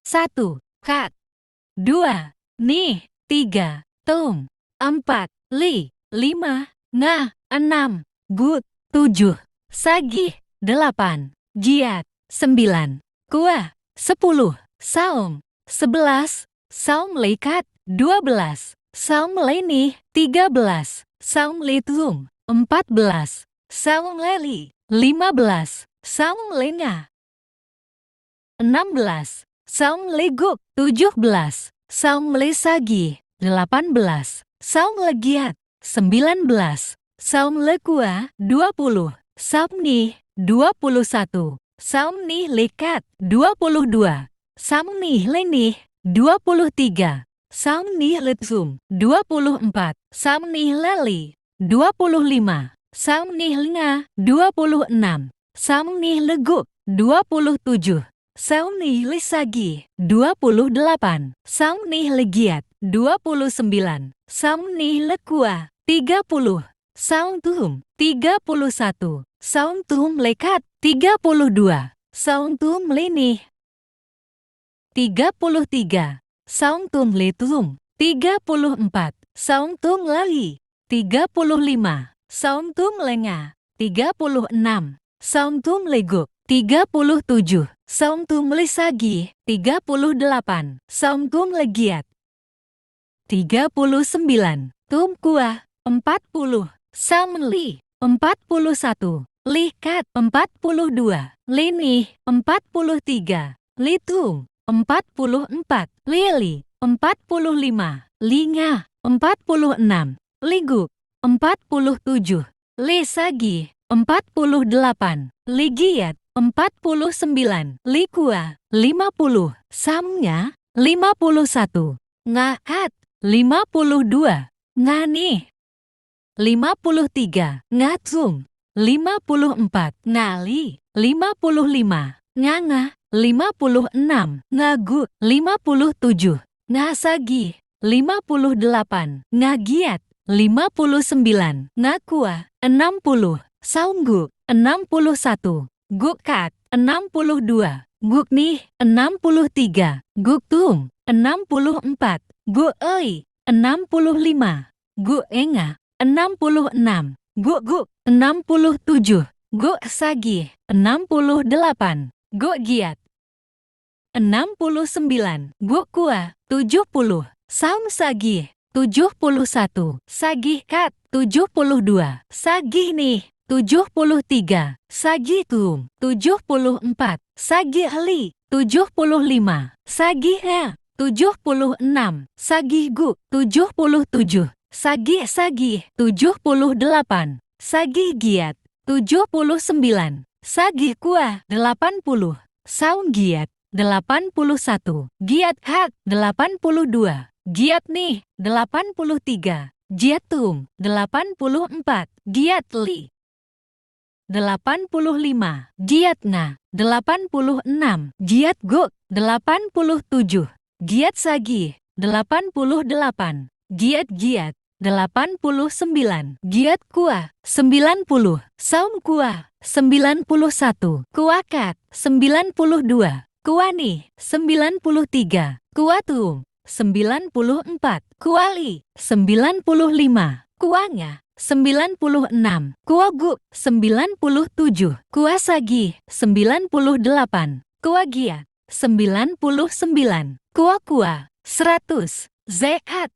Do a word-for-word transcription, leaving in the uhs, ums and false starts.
Satu, kat. Dua, nih, tiga, tum, ampat, li, lima, nga, anam, gut, tujuh, sagih, dalapan, giat, sembilan, kua, sepuluh, saum, sebelas, saum lekat, dua belas, saum lenih, tiga belas, saum letum, empat belas, saum leli, lima belas, saum lenga, enam belas, saum leguk, tujuh belas, saum lesagih, delapan belas, saum legiat, sembilan belas, saum lekua, dua puluh, saum nih, dua puluh satu, saum nih lekat, dua puluh dua, saum nih lenih, dua puluh tiga, saum nih letum, dua puluh empat, saum nih leli, dua puluh lima, saum nih lenga, dua puluh enam, saum nih leguk, dua puluh tujuh, saum nih lesagih, dua puluh delapan, saum nih legiat, dua puluh sembilan, saum nih lekua, tiga puluh, saum tum, tiga puluh satu, saum tum lekat, tiga puluh dua, saum tum lenih, tiga puluh tiga, saum tum letum, tiga puluh empat, saum tum leli, tiga puluh lima, saum tum lenga, tiga puluh enam, saum tum leguk, tiga puluh tujuh, saum tum lesagih, tiga puluh delapan, saum tum legiat, tiga puluh sembilan, tum kua, empat puluh, saum li, empat puluh satu, likat, empat puluh dua, lenih, empat puluh tiga, letum, empat puluh empat, leli, empat puluh lima, lenga, empat puluh enam, leguk, empat puluh tujuh, lesagih, empat puluh delapan, legiat, empat puluh sembilan, lekua, lima puluh, saum nga, lima puluh satu, nga kat, lima puluh dua, nga nih, lima puluh tiga, nga tum, lima puluh empat, nga li, lima puluh lima, nga nga, lima puluh enam, nga gut, lima puluh tujuh, nga sagih, lima puluh delapan, nga giat, lima puluh sembilan, nga kua, enam puluh, saum guk, enam puluh satu, guk kat, enam puluh dua, guk nih, enam puluh tiga, guk tum, enam puluh empat, guk ei, enam puluh lima, guk enga, enam puluh enam, guk guk, enam puluh tujuh, guk sagih, enam puluh delapan, guk giat, enam puluh sembilan, guk kua, tujuh puluh, saum sagih, tujuh puluh satu, sagih kat, tujuh puluh dua, sagih nih, tujuh puluh tiga, sagih tum, tujuh puluh empat, sagih li, tujuh puluh lima, sagih nga, tujuh puluh enam, sagih guk, tujuh puluh tujuh, sagih sagih, tujuh puluh delapan, sagih giat, tujuh puluh sembilan, sagih kua, delapan puluh, saum giat, delapan puluh satu, giat kat, delapan puluh dua, giat nih, delapan puluh tiga, giat tum, delapan puluh empat, giat li, delapan puluh lima, giat nga, delapan puluh enam, giat guk, delapan puluh tujuh, giat sagih, delapan puluh delapan, giat giat, delapan puluh sembilan, giat kua, sembilan puluh, saum kua, sembilan puluh satu, kua kat, sembilan puluh dua, kua nih, sembilan puluh tiga, kua tum, sembilan puluh empat, kua li, sembilan puluh lima, kua nga, sembilan puluh enam, kua guk, sembilan puluh tujuh, kua sagih, sembilan puluh delapan, kua giat, sembilan puluh sembilan, kua kua, seratus, zekat.